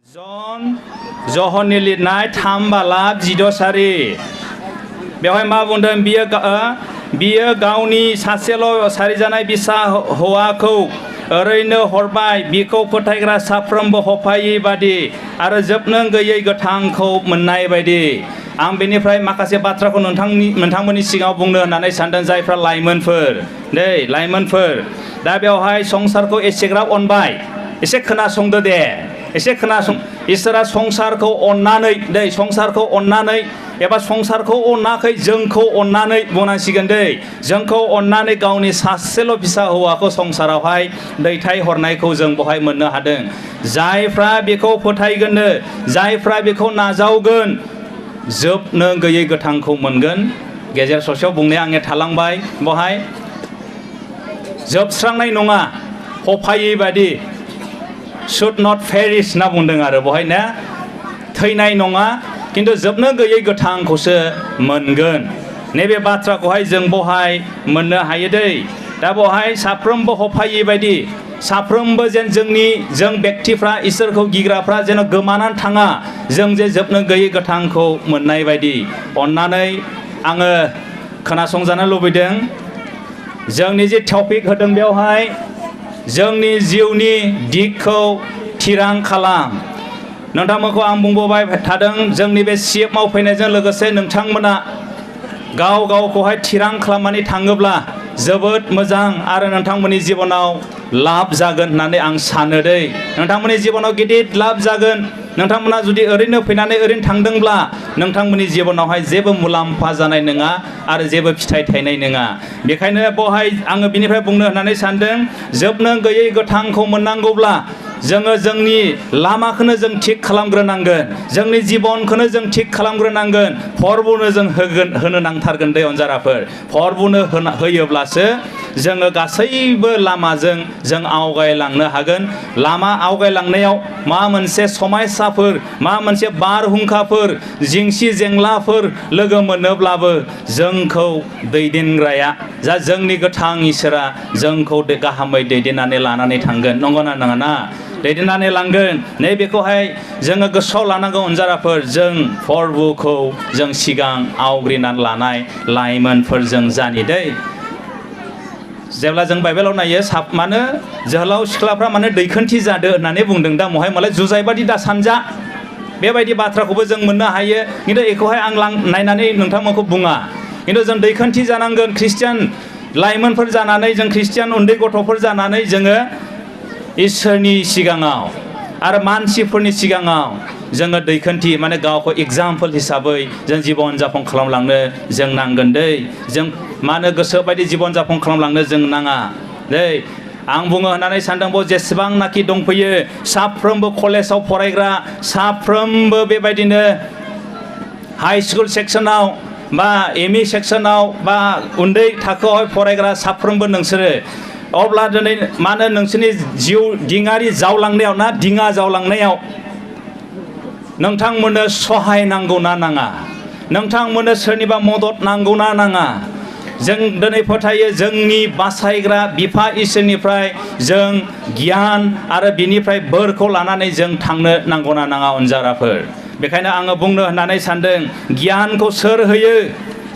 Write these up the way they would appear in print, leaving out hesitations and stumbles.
जन जहननि लिरनाय 3 बालाब 16 सारि बेवहाय मा बुंदों बियो गावनि सासेल' सारि जानाय बिसा हौवाखौ ओरैनो हरबाय बिखौ फोथायग्रा साफ्रोमबो हफायै बादि आरो जोबनो गैयै गोथांखौ मोननाय बायदि आं बेनिफ्राय माखासे बाथ्राखौ नोंथांमोननि सिगाङाव बुंनो होननानै सानदों जायफ्रा लाइमोनफोर दा बेवहाय संसारखौ एसेग्राब अनबाय एसे खोनासंदो दे एसे खोनासं इसोरा संसारखौ अननानै एबा संसारखौ अनाखै जोंखौ अननानै बुंनांसिगोन दै जोंखौ अननानै गावनि सासेल' फिसा हौवाखौ संसारावहाय दैथाय हरनायखौ जों बहाय मोननो हादों जायफ्रा बेखौ फोथायगोननो जायफ्रा बेखौ नाजावगोन जोबनो गैयै गोथांखौ मोनगोन गेजेर ससेयाव बुंनाया आंनिया थालांबाय बहाय जोबस्रांनाय नङा हफायै बादि should not perish होनना बुंदों आरो बहाय ना थैनाय नङा किन्तु जोबनो गैयै गोथांखौसो मोनगोन नैबे बाथ्राखौहाय जों बहाय मोननो हायो दै दा बहाय साफ्रोमबो हफायै बायदि साफ्रोमबो जेन जों व्यक्तिफ्रा इसोरखौ गिग्राफ्रा जेन गोमानानै थाङा जों जे जोबनो गैयै गोथांखौ मोननाय बायदि अननानै आङो खोनासंजानो लुबैदों जोंनि जे टपिक होदों बेवहाय जोंनि जिउनि दिगखौ tirang kalam नोंथांमोनखौ आं बुंबोबाय थादों जोंनि बे CF मावफैनायजों लोगोसे नोंथांमोना गावखौहाय tirang खालामनानै थाङोब्ला जोबोद मोजां आरो नोंथांमोननि जिबनाव लाब जागोन होननानै आं सानो दै नोंथांमोननि जिबनाव गिदिर लाब जागोन नोंथांमोना जुदि ओरैनो फैनानै ओरैनो थांदोंब्ला नोंथांमोननि जिबनावहाय जेबो मुलाम्फा जानाय नङा आरो जेबो फिथाइ थायनाय नङा बेखायनो बहाय आङो बिनिफ्राय बुंनो होननानै सानदों जोबनो गैयै गोथांखौ मोननांगौब्ला जोङो जोंनि लामाखौनो जों थिग खालामग्रोनांगोन जोंनि जिबनखौनो जों थिग खालामग्रोनांगोन फरबुनो जों होनो नांथारगोन दै अनजाराफोर फरबुनो होयोब्लासो जोङो गासैबो लामाजों जों आवगायलांनो हागोन लामा आवगायलांनायाव मा मोनसे समायसाफोर मा मोनसे बारहुंखाफोर जिंसि जेंलाफोर लोगो मोनोब्लाबो जोंखौ दैदेनग्राया जा जोंनि गोथां इसोरा जोंखौ गाहामै दैदेननानै लानानै थांगोन नंगौना नङा ना दैदेननानै लांगोन नैबेखौहाय जोङो गोसोआव लानांगौ अनजाराफोर जों फरबुखौ जों सिगां आवग्रिनानै लानाय लाइमोनफोरजों जानि दै जेब्ला जों बाइबेलाव नायो मानो जोहोलाव सिख्लाफ्रा माने दैखोनथि जादो होननानै बुंदों दा महाय मालाय जुजाइबादि दा सानजा बेबायदि बाथ्राखौबो जों मोननो हायो किन्तु बेखौहाय आं नायनानै नोंथांमोनखौ बुङा किन्तु जों दैखोनथि जानांगोन ख्रिस्टियान लाइमोनफोर जानानै जों ख्रिस्टियान उन्दै गथ'फोर जानानै जोङो इसोरनि सिगाङाव आरो मानसिफोरनि सिगाङाव जोङो दैखोनथि माने गावखौ एग्जाम्पल हिसाबै जों जिबन जापन खालामलांनो जों नांगोन दै जों मानो गोसो बायदि जिबन जापन खालामलांनो जों नाङा दै आं बुङो होननानै सानदों जेसेबांनाखि दंफैयो साफ्रोमबो कलेजाव फरायग्रा साफ्रोमबो बेबायदिनो हाई स्कुल सेक्सनाव बा ME सेक्सनाव बा उन्दै थाखोआव फरायग्रा साफ्रोमबो नोंसोरो अब्ला दिनै मानो नोंसोरनि जिउ दिङारि जावलांनायाव ना दिङा जावलांनायाव नोंथांमोननो सहाय नांगौना नाङा नोंथांमोननो सोरनिबा मदद नांगौना नाङा जों दिनै फोथायो जोंनि बासायग्रा बिफा इसोरनिफ्राय जों गियान आरो बिनिफ्राय बोरखौ लानानै जों थांनो नांगौना नाङा अनजाराफोर बेखायनो आङो बुंनो होननानै सानदों गियानखौ सोर होयो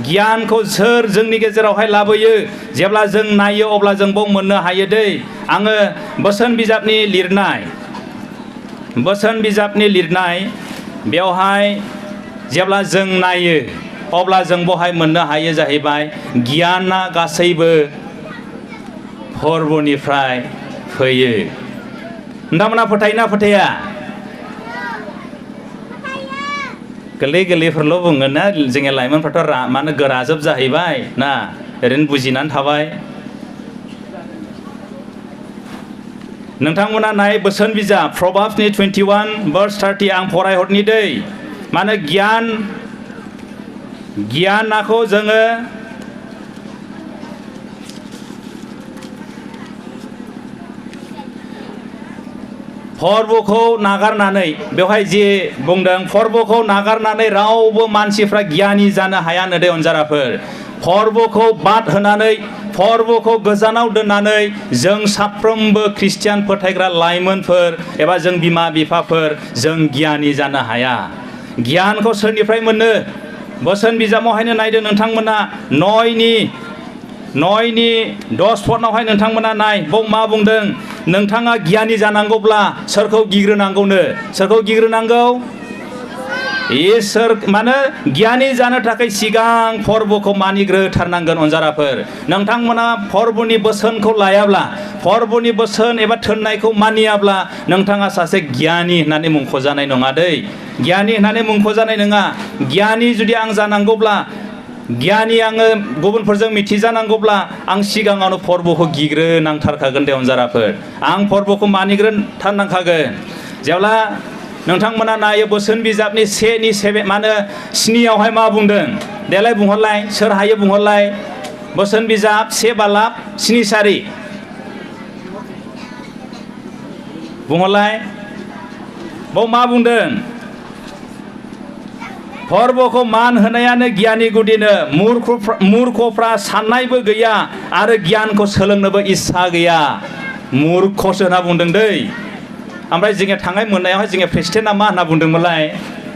गियानखौ सोर जोंनि गेजेरावहाय लाबोयो जेब्ला जों नायो अब्ला जों बाव मोननो हायो दै आङो बोसोन बिजाबनि लिरनाय बेवहाय जेब्ला जों नायो अब्ला जों बहाय मोननो हायो जाहैबाय गियाना गासैबो फरबुनिफ्राय फैयो नोंथांमोना फोथायोना फोथाया गोरलैफोरल' बुङो ना जोंनि लाइमोनफ्राथ' मानो गोराजोब जाहैबाय ना ओरैनो बुजिनानै थाबाय नोंथांमोना नाय बोसोन बिजाब प्रभाबसनि 21:30 आं फरायहरनि दै मानो गियानखौ जोङो फरबुखौ नागारनानै बेवहाय जे बुंदों फरबुखौ नागारनानै रावबो मानसिफ्रा गियानि जानो हाया नो दे अनजाराफोर फरबुखौ बाद होनानै फोरबोखौ गोजानाव दोननानै जों साफ्रोमबो ख्रिस्टियान फोथायग्रा लाइमोनफोर एबा जों बिमा बिफाफोर जों गियानि जानो हाया। गियानखौ सोरनिफ्राय मोनो? बोसोन बिजाबावहायनो नायदो नोंथांमोना नयनि 10 पदआवहाय नोंथांमोना नाय बाव मा बुंदों? नोंथाङा गियानि जानांगौब्ला सोरखौ गिग्रोनांगौनो? सोरखौ गिग्रोनांगौ? इसोर मानो गियानि जानो थाखाय सिगां फोरबोखौ मानिग्रोथारनांगोन अनजाराफोर। नोंथांमोना फोरबोनि बोसोनखौ लायाब्ला, फोरबोनि बोसोन एबा थोननायखौ मानियाब्ला नोंथाङा सासे गियानि होननानै मुंख'जानाय नङा दै। गियानि होननानै मुंख'जानाय नङा। गियानि जुदि आं जानांगौब्ला, गियानि आङो गुबुनफोरजों मिथिजानांगौब्ला आं सिगाङावनो फोरबोखौ गिग्रोनांथारखागोन दे अनजाराफोर। आं फोरबोखौ मानिग्रोथारनांखागोन। जेब्ला नोंथांमोना नायो बोसोन बिजाबनि 7:7 मा बुंदों? देलाय बुंहरलाय, सोर हायो बुंहरलाय। बोसोन बिजाब 7:7 बुंहरलाय। बाव मा बुंदों? फोरबोखौ मान होनायानो गियाननि गुदिनो, मूर्खफ्रा साननायबो गैया आरो गियानखौ सोलोंनोबो इस्सा गैया। मूर्खसो होनना बुंदों दै। ओमफ्राय जोङो थांनाय मोननायावहाय जोङो प्रेसिडेन्टआ मा होनना बुंदोंमोनलाय?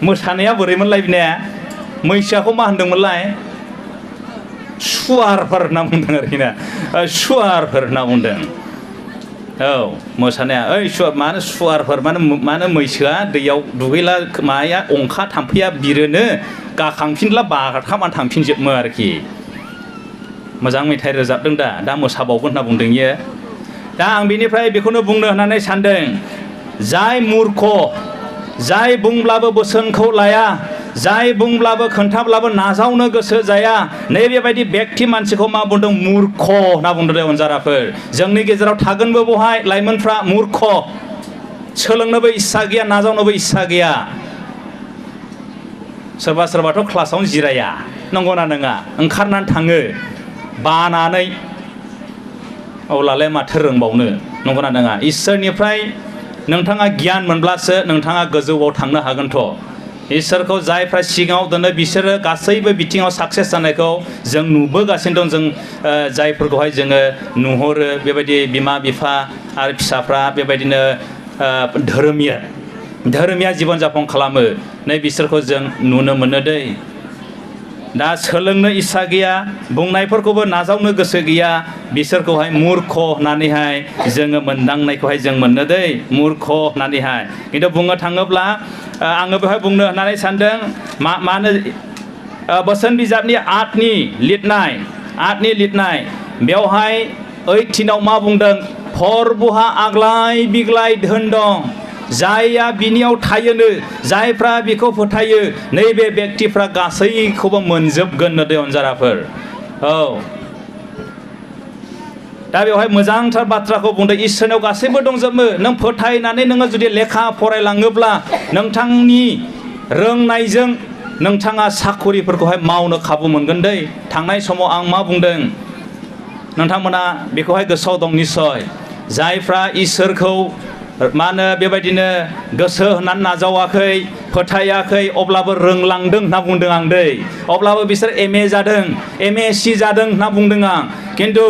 मोसानाया बोरैमोनलाय बिनिया? मैसोखौ मा होनदोंमोनलाय? सुवारफोर होनना बुंदों आरोखि ना। सुवारफोर होनना बुंदों। औ मोसानाया मानो सुवारफोर मानो मैसोआ दैयाव दुगैला माया अंखा थाम्फैया बिरोनो गाखांफिनला बागारखामान थांफिनजोबमो आरोखि। मोजां मेथाइ रोजाबदों दा मोसाबावगोन होनना बुंदों इयो। दा आं बेनिफ्राय बेखौनो बुंनो होननानै सानदों, जाय मूर्ख, जाय बुंब्लाबो बोसोनखौ लाया, जाय बुंब्लाबो खोन्थाब्लाबो नाजावनो गोसो जाया, नैबेबायदि व्यक्ति मानसिखौ मा बुंदों? मूर्ख होनना बुंदों दे अनजाराफोर। जोंनि गेजेराव थागोनबो बहाय लाइमोनफ्रा मूर्ख, सोलोंनोबो इस्सा गैया, नाजावनोबो इस्सा गैया। सोरबा सोरबाथ' क्लासावनो जिराया, नंगौना नङा? ओंखारनानै थाङो बानानै। अब्लालाय माथो रोंबावनो, नंगौना नङा? इसोरनिफ्राय नोंथाङा गियान मोनब्लासो नोंथाङा गोजौआव थांनो हागोनथ'। इसोरखौ जायफ्रा सिगाङाव दोनो बिसोरो गासैबो बिथिङाव साक्सेस जानायखौ जों नुबोगासिनो दं। जों जायफोरखौहाय जोङो नुहुरो बेबायदि बिमा बिफा आरो फिसाफ्रा बेबायदिनो धोरोमिया जिबन जापन खालामो, नै बिसोरखौ जों नुनो मोनो दै। दा सोलोंनो इस्सा गैया, बुंनायफोरखौबो नाजावनो गोसो गैया, बिसोरखौहाय मूर्ख होननानैहाय जोङो मोनदांनायखौहाय जों मोननो दै, मूर्ख होननानैहाय। खिन्थु बुंनो थाङोब्ला आङो बेवहाय बुंनो होननानै सानदों, मानो बोसोन बिजाबनि 8नि लिरनाय बेवहाय 18आव मा बुंदों? फोरबोहा आग्लाय बिग्लाय धोन दं, जायया बिनियाव थायोनो, जायफ्रा बिखौ फोथायो, नैबे व्यक्तिफ्रा गासैखौबो मोनजोबगोन दे अनजाराफोर। औ दा बेवहाय मोजांथार बाथ्राखौ बुंदों, इसोरनाव गासैबो दंजोबो। नों फोथायनानै नोङो जुदि लेखा फरायलाङोब्ला नोंथांनि रोंनायजों नोंथाङा साखरिफोरखौहाय मावनो खाबु मोनगोन दै। थांनाय समाव आं मा बुंदों? नोंथांमोना बेखौहाय गोसोआव दं निस्सय। जायफ्रा इसोरखौ मा होनो बेबायदिनो गोसो होनानै नाजावाखै, फोथायाखै, अब्लाबो रोंलांदों होनना बुंदों आं दै। अब्लाबो बिसोर MA जादों, MSc जादों होनना बुंदों आं। खिन्थु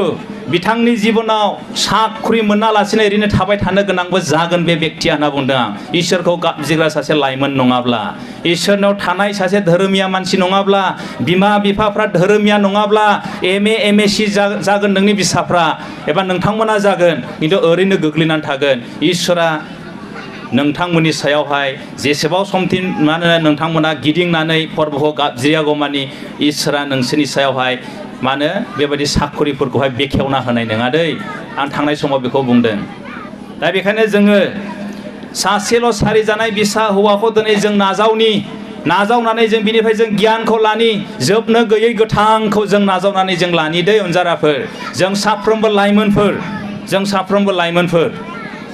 बिथांनि जिबनाव साख्रि मोनालासिनो ओरैनो थाबाय थानो गोनांबो जागोन बे व्यक्तिया होनना बुंदों आं। इसोरखौ गाबज्रिग्रा सासे लाइमोन नङाब्ला, इसोरनाव थानाय सासे धोरोमिया मानसि नङाब्ला, बिमा बिफाफ्रा धोरोमिया नङाब्ला, MA MSc जागोन नोंनि फिसाफ्रा एबा नोंथांमोना जागोन, खिन्थु ओरैनो गोग्लैनानै थागोन। इसोरा नोंथांमोननि सायावहाय जेसेबां समसिम मानो नोंथांमोना गिदिंनानै फोरबोखौ गाबज्रियागौमानि इसोरा नोंसोरनि सायावहाय मानो बेबायदि साखरिफोरखौहाय बेखेवना होनाय नङा दै। आं थांनाय समाव बेखौ बुंदों। दा बेखायनो जोङो सासेल' सारि जानाय बिसा हौवाखौ दिनै जों नाजावनानै जों बिनिफ्राय जों गियानखौ लानि, जोबनो गैयै गोथांखौ जों नाजावनानै जों लानि दै अनजाराफोर। जों साफ्रोमबो लाइमोनफोर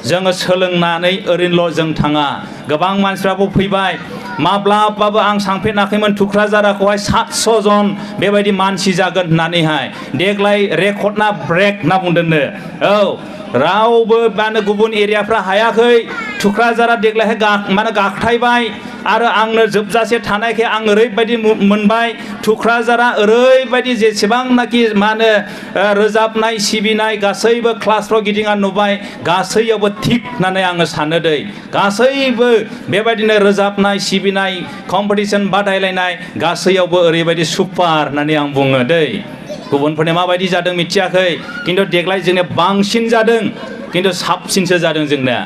जोङो सोलोंनानै ओरैनोल' जों थाङा। गोबां मानसिफ्राबो फैबाय, माब्लाबाबो आं सानफेराखैमोन तुक्राझारखौहाय 700 जन बेबायदि मानसि जागोन होननानैहाय। देग्लाय रेकर्डना ब्रेक होनना बुंदोंनो। औ रावबो मानो गुबुन एरियाफ्रा हायाखै, Tukrajhara देग्लायहाय माने गाखथायबाय आरो आंनो जोबजासे थानायखाय आं ओरैबायदि मोनबाय Tukrajhara ओरैबायदि जेसेबांनाखि माने रोजाबनाय सिबिनाय गासैबो क्लासफ्राव गिदिंना नुबाय गासैयावबो थिग होननानै आङो सानो दै गासैबो बेबायदिनो रोजाबनाय सिबिनाय कम्पिटिशन बादायलायनाय गासैयावबो ओरैबायदि सुपार होननानै आं बुङो दै गुबुनफोरनि माबायदि जादों मिथियाखै खिन्थु देग्लाय जोंनिया बांसिन जादों खिन्थु साबसिनसो जादों जोंना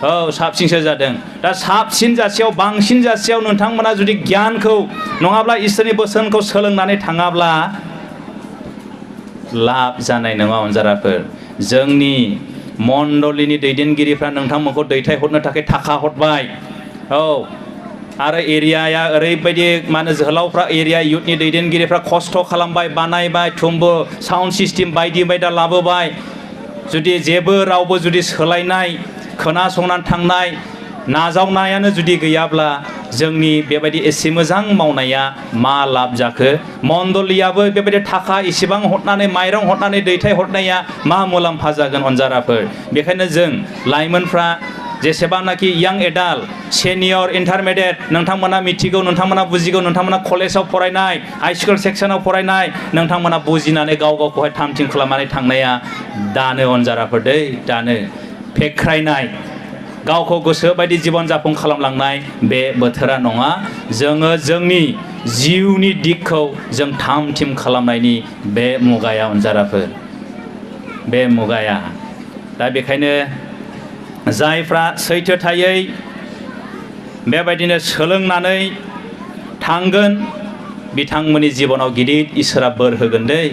औ साबसिनसो जादों दा साबसिन जासेयाव बांसिन जासेयाव नोंथांमोना जुदि गियानखौ नङाब्ला इसोरनि बोसोनखौ सोलोंनानै थाङाब्ला लाब जानाय नङा अनजाराफोर जोंनि मण्डलिनि दैदेनगिरिफ्रा नोंथांमोनखौ दैथायहरनो थाखाय थाखा हरबाय औ आरो एरियाया ओरैबायदि माने जोहोलावफ्रा एरिया युथनि दैदेनगिरिफ्रा खस्थ' खालामबाय बानायबाय थुम्बु साउन्ड सिस्टेम बायदि बायदा लाबोबाय जुदि जेबो रावबो जुदि सोलायनाय खोनासंनानै थांनाय नाजावनायानो जुदि गैयाब्ला जोंनि बेबायदि एसे मोजां मावनाया मा लाब जाखो मण्डलियाबो बेबायदि थाखा एसेबां हरनानै माइरं हरनानै दैथायहरनाया मा मुलाम्फा जागोन अनजाराफोर बेखायनो जों लाइमोनफ्रा जेसेबांनाखि यां एडाल्ट सेनियर इन्टारमिडियेट नोंथांमोना मिथिगौ नोंथांमोना बुजिगौ नोंथांमोना कलेजाव फरायनाय हाइस्कुल सेक्सनाव फरायनाय नोंथांमोना बुजिनानै गाव गावखौहाय थामथिम खालामनानै थांनाया दानो अनजाराफोर दै दानो फेख्रायनाय गावखौ गोसो बायदि जीवन जापन खालामलांनाय बे बोथोरा नङा जोङो जोंनि जिउनि दिगखौ जों थामथिम खालामनायनि बे मुगाया अनजाराफोर बे मुगाया दा बेखायनो जायफ्रा सैथोथायै बेबायदिनो सोलोंनानै थांगोन बिथांमोननि जिबनाव गिदिर इसोरा बोर होगोन दै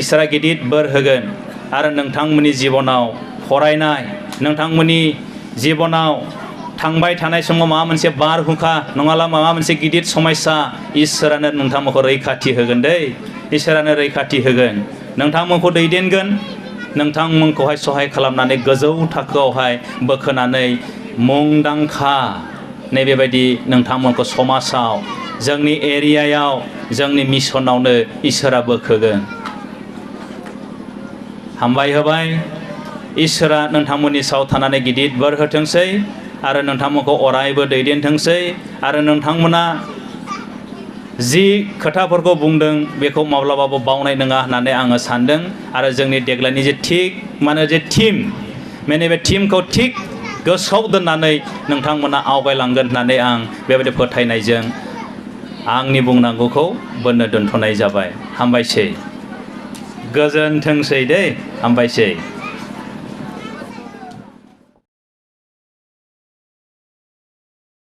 इसोरा गिदिर बोर होगोन आरो नोंथांमोननि जिबनाव फरायनाय नोंथांमोननि जिबनाव थांबाय थानाय समाव माबा मोनसे बारहुंखा नङाब्ला माबा मोनसे गिदिर समस्या इसोरानो नोंथांमोनखौ रैखाथि होगोन दै इसोरानो रैखाथि होगोन नोंथांमोनखौ दैदेनगोन नोंथांमोनखौहाय सहाय खालामनानै गोजौ थाखोआवहाय बोखोनानै मुंदांखा नैबेबायदि नोंथांमोनखौ समाजाव जोंनि एरियायाव जोंनि मिसनावनो इसोरा बोखोगोन हामबाय होबाय इसोरा नोंथांमोननि सायाव थानानै गिदिर बोर होथोंसै आरो नोंथांमोनखौ अरायबो दैदेनथोंसै आरो नोंथांमोना जि खोथाफोरखौ बुंदों बेखौ माब्लाबाबो बावनाय नङा होननानै आङो सानदों आरो जोंनि देग्लायनि जे थिग माने जे टीम माने बे टीमखौ थिग गोसोआव दोननानै नोंथांमोना आवगायलांगोन होननानै आं बेबायदि फोथायनायजों आंनि बुंनांगौखौ बोननो दोनथ'नाय जाबाय हामबायसै गोजोनथोंसै दे हामबायसै